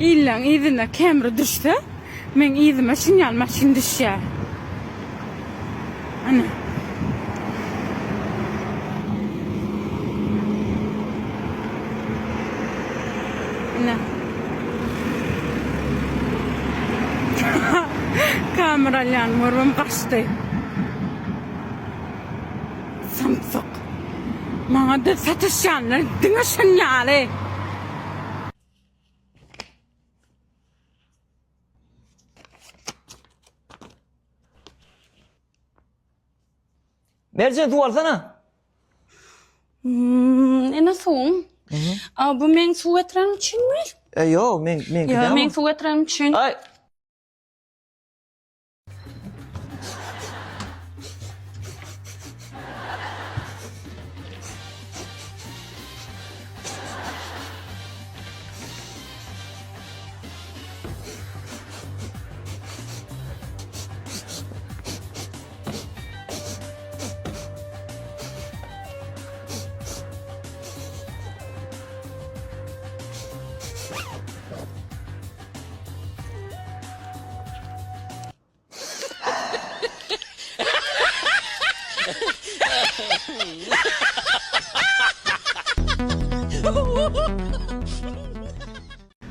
Illeň yzyna Camry düşse, meň yzyma şunýaly maşyn düşýär. Ana. Ine. Kamera alýan görübem gaçdy. Samsyk. Maňa-da sataşýanlar diňe şunýaly. Merjen suw alsana. Hmm, ene suwuň. A, bu meň suw getirenim üçinmi? E, ýok, men meňki Ýok, däl. meň suw getirenim üçin. Aý.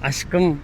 Aşkym,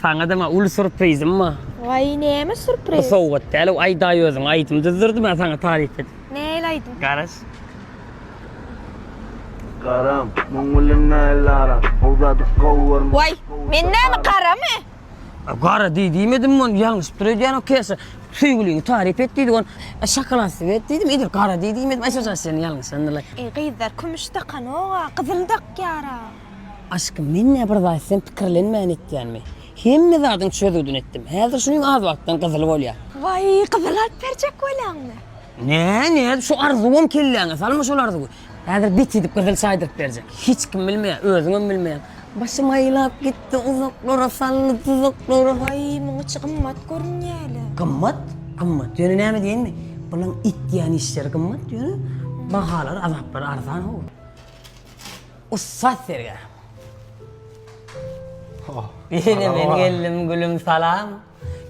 saňa-da ma uly surprizim bar. Waý, näme Bu surpriz? sowgat däl, aýdaý özüň aýdym düzdürdim, men saňa taryp edip. Nähili aýdym? Garaş. Garam, muň bilen nähili aram, Owzady gowy görme. Waý, men näme garamy? Gara diý diýmedim ony, ýalňyşypdyr öýdýän o kese. Söýgüliňi taryp et diýdi ony. Şokolad sweet diýdim, edil gara diý diýmedim. Aý şoja sen ýalňyşandyr. Eý gyzlar kümüş dakanok-a, gyzyl dakýar-a. Aşkym, men nä bir zat etsem pikirlenmän etýänmi? Hemme zadyň çözgüdini etdim. Häzir şunyň az wagtdan gyzyly bolýar. Waý, gyzyl alyp berjek bolýaňmy? Nä, nä, şu arzuwam kelläňe salma şol arzuwy. Häzir bet edip gyzyl çaýdyryp berjek. Hiç kim bilmeýär, özüňem bilmeýäň. Başym aýlap gitdi uzaklara saldy duzaklara. Waý, muň içi gymmat görünýäle. Gymmat, gymmat. Ýöne näme diýenmi? Bulaň etýän işleri gymmat, ýöne bahalary, azaplary arzan how. Ussat sergär. Ýene men geldim gülüm salam.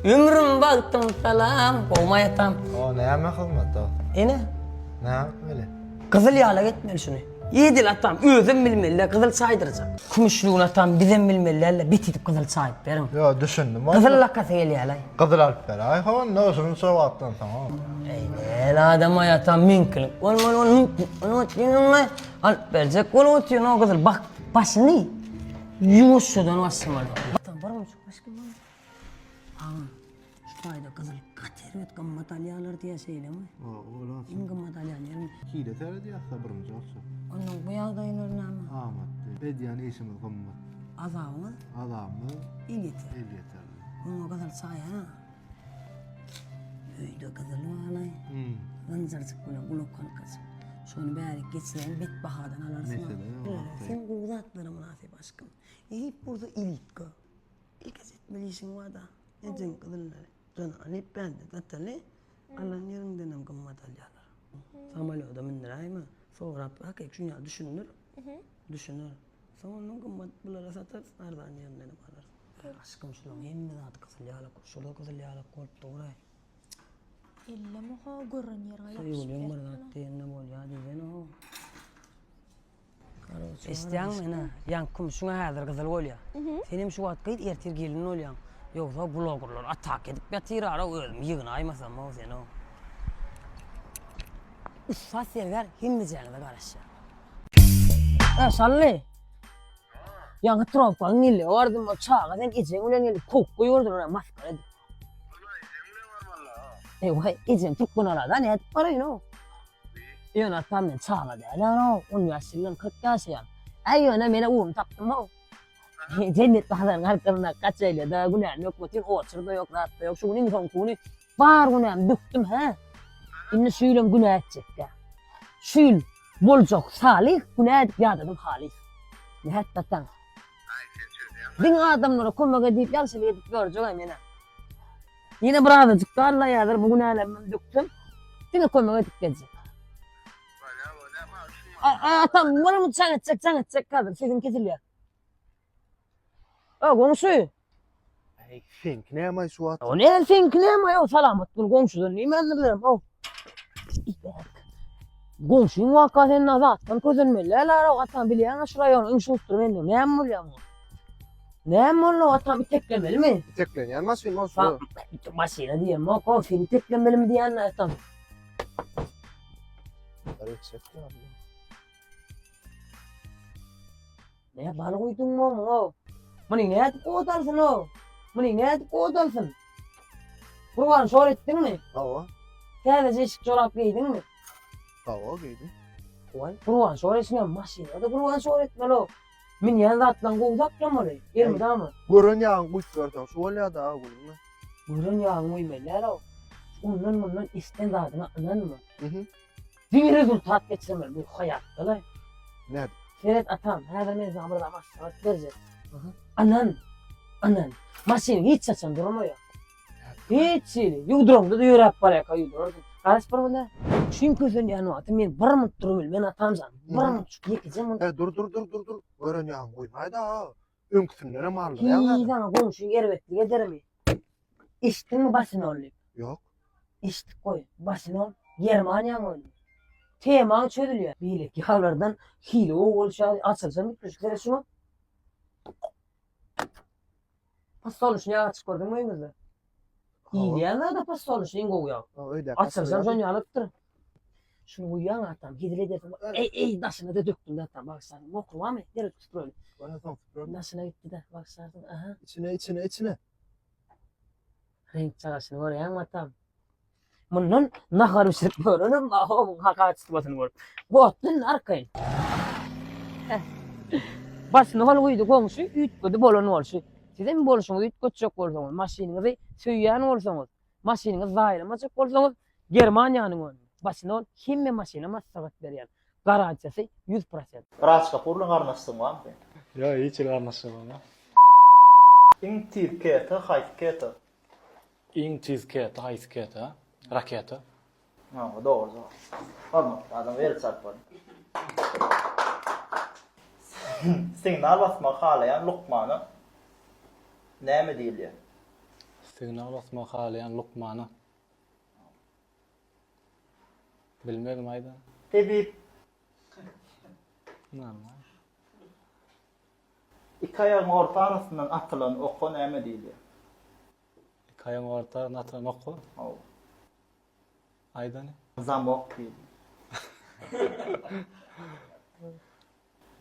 Ömrüm bagtym salam. Gowmy aýatam? O näme hyzmat o? Ene. Näme etmeli? Gyzyl ýalak etmeli şuny. Edil atam özem bilmeli gyzyl çaýdyrjak. Kümüşligini atam bizem bilmeli däl-de bet edip gyzyl çaýyp beriň. Ýo düşündim. Gyzyl lakasy gelýälaý. Gyzyl alyp beräý ho onda şunça wagtdan soň. Eý näl adam aý atam meňkilik bolmaly ol müňkülik alyp berjek bolup otyryn o gyzyl bak başyny ýuwaşjadan başlamaly. Atam bir munça başga Agam, şu taýda gyzyl gaty erbet gymmat alýarlar diýýär, şeýlemi? Iň gymmat alýan ýermi? Hile seredýäs-de birinji bolsa. Onnoň bu ýagdaýlar näme? Amatly. Edýän işimiz gymmat. Azabyňyz? Azabymyz elýeterli. Elýeterli. Muňa gyzyl çaý ha. Öýde gyzyl barlaý. Zynjyrjyk bilen gulak halkajyk. Şony bärik geçireýin, bet bahadan alarsyň. Mesele ýok. Sen gowy zatlara mynasyp aşkym. Eýip bolsa ilipka. Ilki etmeli işiň barda. Ejeň gyzyllary jana alyp bende sataly. Alan ýeriňdenem gymmat alýarlar. Samolýoda mündüräýme. Sorap hakyky şuny ýaly düşündir. Düşüner. Soň ondan gymmat bulara satarys, arzan ýerindenem alarys. Aşkym şulaň hemme zady gyzyl ýalak, şula gyzyl ýalak bolup dur-aý. Elleme-ho gören ýeriňe ýapyşyp Söýgüliň bir zat diýende bolýar diýsene-how. Eşidýäňmi ene, ýaňky kümüşiň-ä häzir gyzyl bolýar. Senem şu wagt gyz, ertir gelin bolýaň. Ýogsa bloggerler ataka edip ýatyr-ara, özüm ýygnaýmasam-ow seni-ow. Ussat zergär hemmejäňize garaşýar. Ä, Şally! Ýaňy trowkaň geldi, bardym, o çaga sen ejeň bilen gelip kowup goýberdiler, masgara edip. Eý, waý, ejem Türkmenalada nädip baraýyn-ow? Ýöne atam men çaga däl-ä, on bäş ýyldan 40 ýaşaýan. Äý ýöne menä ugruny tapdym-ow. Jennet bazaryň arkasynda kaçelýada günäm ýok otyr, oçur-da ýok, zat-da ýok. Şu gün iň soňky güni bar günämi dökdüm, hä. Indi şu ýylam günä etjek-dä. Şu ýyl boljak salyh, günä edip ýadadym halys. Nätdi ataň? Diňe adamlara kömek edip, ýagşylyk edip ýörjeg-ä men-ä. Ýene bir azajyk da Alla ýazar bu günälerimi döksem, diňe kömek edip geljek. Atam, bir jaň etjek, jaň etjek häzir, sesiň kesilýär. O goňşy. Äý, seňki näme-aý şu wagt? O näme seňki näme-aý o salamat gül goňşudan diýmändirlermi o. Goňşyň waka sen zatdan kösenmeli däl-ä o atam bilýäň-ä şu raýonyň iň şustry mendigimi. Näme bolýar muňa? Näme boldy o atam iteklemelimi? Iteklenýän maşyn o şu. Maşyna diýemok o seni iteklemelimi diýýän atam. Ne bal guýduňmy muňa? Muny nädip godalsyn o? Muny nädip godalsyn? Gurban şor etdiňmi? Hawa. Täzeje eşik jorap geýdiňmi? Hawa geýdim. Goý, gurban şor etsin maşynada gurban şor etmeli o. Münýän zatlaň gowy saklamaly. Elmydama. Gören ýagyň guýup berseň şu bolýa-da gülüňmi? Gören ýagyň guýmaly däl o. Ondan mundan eşden zadyňa ynanma. Mhm. Diňe rezultat geçirmeli bu haýatda-la. Nädip? Seret atam, häzir men saňa bir zat maslahat berjek. Ynan, ynan. Maşyn hiç haçan durmaýar. Hiç hili. Ýuwduraňda-da ýöräp barýarka ýuwdurarsyň. Garaş bir günde. Şuň kösenýän wagty men bir munt durubilmen atamjan. Bir munt, ýekeje munt. E, dur, dur, dur, dur, dur. Gören ýagyň guýmaý-da. Öňküsindenem aldyrýaň Hiý, häzir. saňa goňşyň erbetlik edermi? Eşitdiňmi başyny ol diýip? Ýok. Eşitdik goý. Başyny ol Germaniýaň önümi. Temaň çözülýär. Beýleki ýaglardan hili gowy bolşy ýaly açylsa üýtgeşik seret şuňa. Podsolnuşny ýag açyp gördüňmi öýüňizde? Iýilýän zada podsolnuşny iň gowy ýag. Açylsam şony ýalypdyr. Şuny guýýaň atam, hezil edersiň. Eý, eý, daşyna-da dökdüm-de atam, bagyşlarsyň. Mokry barmy? Derek süpüreli. Daşyna gitdi-de, bagyşlarsyň. Aha. Içine, içine, içine. Reňk çagaşyny görýäňmi atam? Mundan nahar bişirip görenim aho hakaçytmasyny görüp. Gotdun arkaýyn. Başyny hol guýdy goňşy üýtgedi bolan bolşy. Sizem bolşuňyzy üýtgetjek bolsaňyz, maşynyňyzy söýýän bolsaňyz, maşynyňyzy zaýalamajak bolsaňyz, Germaniýanyň önümi. Başyny ol hemme maşyna maslahat berýän. Garantiýasy 100%. Raç Kapur bilen garyndaşlygyň barmy seň? Ýok, hiç hili garyndaşlygym ýok. Iň tiz keta haýsy keta? Iň tiz keta haýsy keta? Raketa. Hawa, dogry jogap. Hormatly adam el çarpmaly. Signal basmagy halaýan lukmana näme diýilýär? Signal basmagy halaýan lukmana. Bilmedim aýda. Tebip. Normal. Iki aýagyň orta arasyndan atylan oka näme diýilýär? Iki aýagyň orta arasyndan atylan oka? Hawa. Aýdany. Zamok diýilýär.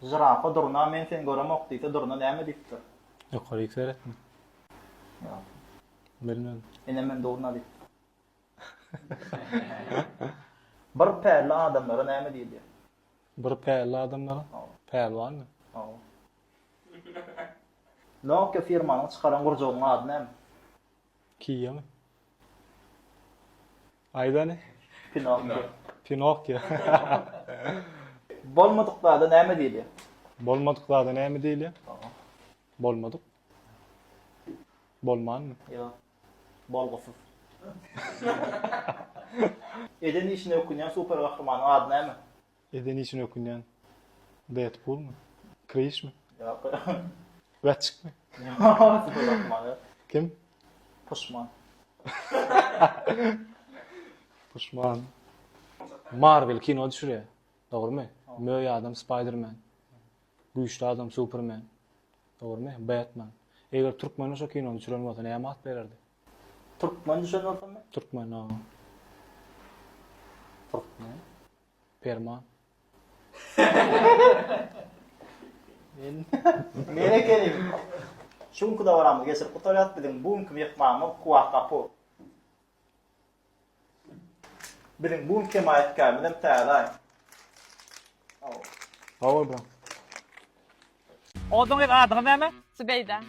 Žirafa durna men seni göremok diýse durna näme diýipdir? Ýokaryk seretme. Ýok. Bilmedim. Ine men durna diýipdir. Bir pälli adamlara näme diýilýär? Bir pälli adamlara? Pälwanmy? Hawa. Nokia firmanyň çykaran gurjagynyň ady näme? Kiýami? Aýdany? Pinokio. Pinokio. Bolmadyk zada näme diýilýär? Bolmadyk zada näme diýilýär? Bolmadyk. Bolmanmy? Ýok. Bolgusyz. Eden işine ökünýän super gahrymanyň ady näme? Eden işine ökünýän Deadpoolmy? Krişmi? Ýok. Wätçikmi? Ýok, super gahryman ýok. Kim? Puşman. Puşman. Marvel kino düşürýär. Dogrumy? Möý adam Spiderman. Güýçli adam Superman. Dogrumy? Batman. Eger türkmen şo kinony düşüren bolsa näme at bererdi? Türkmen düşen bolsamy? Türkmen, ha. Türkmen. Perman. Men men ekenim. Şu günki dabaramyzy geçirip gutarýas. Biziň bu günki myhmanymyz Kuwat Gapur. Biziň bu günki hemaýatkärimiz hem Täze Aý. Sag bol bro. Oduň gyz adyňyz näme? Zübeýda.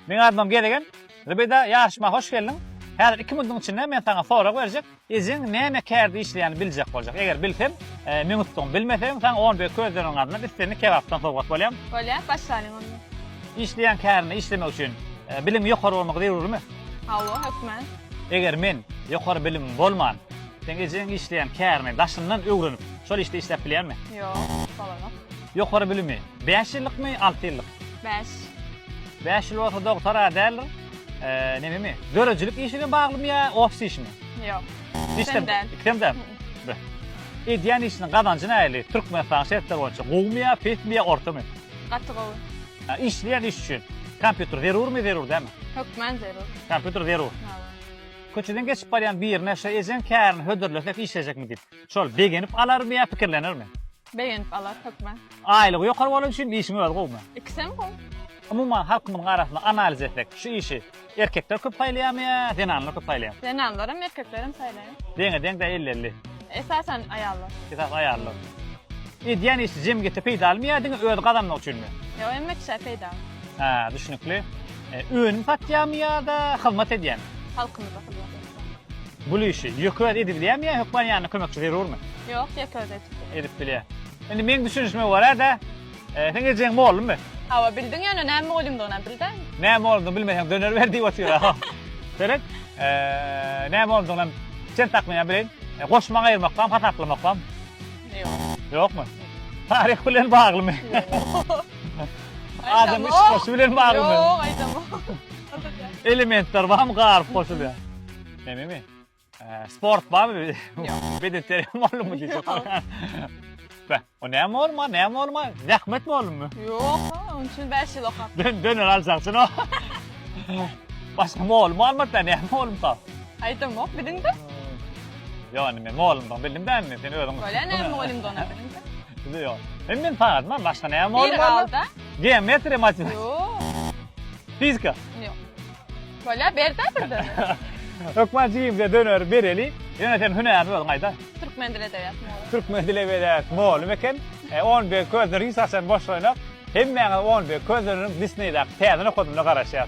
Meň adymam Gezegen. Zübeýda ýaryşma hoş geldiň. Häzir 2 minutiň içinde men saňa sorag berjek. Ejeň näme kärde işleýänini biljek boljak. Eger bilsem, meň utdugym, bilmesem, saňa on bek közleriň adyndan islendik kebapdan sowgat bolýar. Bolýar, başlalyň onda. Işleýän kärinde işlemek üçin bilimiň ýokary bolmagy zerurmy? Hawa, hökman. Eger men ýokary bilimim bolman, seň ejeň işleýän kärini daşyndan öwrenip, şol işde işläp bilýänmi? Ýok, bolanok. Ýokary bilimi bäş ýyllykmy, alty ýyllyk? Bäş. 5 ýyl bolsa dogtor-a däldir. Nememi? Döredijilik işi bilen baglymy ýa ofis işimi? Ýok. Ikisem däl. Ikisem däl. Be. Edýän işiniň gazanjy nähili? Türkmenistan şertleri boýunça gowumy ýa pesmi ýa ortamy? Gaty gowy. Ha, işleýän iş üçin kompýuter zerurmy, zerur dälmi? Hökman zerur. Kompýuter zerur. Hawa. Köçeden geçip barýan birine şu ejeň kärini hödürlesek işlejekmi diýip, şol begenip alarmy ýa pikirlenermi? Begenip alar hökman. Aýlygy ýokary bolany üçinmi, işiň özi gowumy? Ikisem gowy. Umuman halkymyzyň arasynda analiz etsek, şu işi erkekler köp saýlaýarmy ýa zenanlar köp saýlaýar? Zenanlaram, erkeklerem saýlaýar. Deňe deň-dä elli-elli. Esasan aýallar. Esasy aýallar. Edýän işi jemgyýete peýdalymy ýa diňe özi gazanmak üçinmi? Ýok, hemme kişä peýdaly. Hä, düşnükli. Önüm satýarmy ýa-da hyzmat edýärmi? Halkymyza hyzmat edýär. Bul işi ýeke özi edibilýärmi ýa hökman ýanynda kömekçi zerurmy? Ýok, ýeke özi edip bilýär. Edip bilýär. Indi meň düşünişime görä-de, seň ejeň mollummy? Hawa, bildiň ýöne näme mugallymdygynam bil-dä. Näme mugallymdygyny bilmeseň döner ber diýip otyr-a. Seret, näme mugallymdygynam çen takmynan bileýin. Goşmak aýyrmak barmy, hasaplamak barmy? Ýok. Ýokmy? Taryh bilen baglymy? Ýok. Adam iş goşy bilen baglymy? Ýok, aýdamok. Elementler barmy garyp goşulýan? Nememi? Sport barmy? Ýok. Bedenterbiýe mugallymymy diýjek. Be, o näme bolma, näme bolma? Zähmet mugallymymy? Ýok, onuň üçin 5 ýyl okap. Dön, döner aljakçy no. Başga mugallym almady-da, näme mugallymka? Aýdamok, biliň-de. Ýok, indi men mugallymdygyny bildim däl indi, sen özüň. Bolýa, näme mugallymdygyny biliň-de. Ýok. Hem men tanadym, başga näme mugallym Bir alda. Geometriýa, matematika. Ýok. Fizika. Ýok. Bolýa, ber-dä birden. Hökman jigimize döneri bereli. Ýöne sen hünärini özüň aýda. Türkmen dili edebiýat mugallym. Türkmen dili edebiýat mugallym eken. 11 közleri hiç haçan boş goýanok. Hemmäňiz 11 közleriniň Disneýdäki täze nokadynda garaşýar.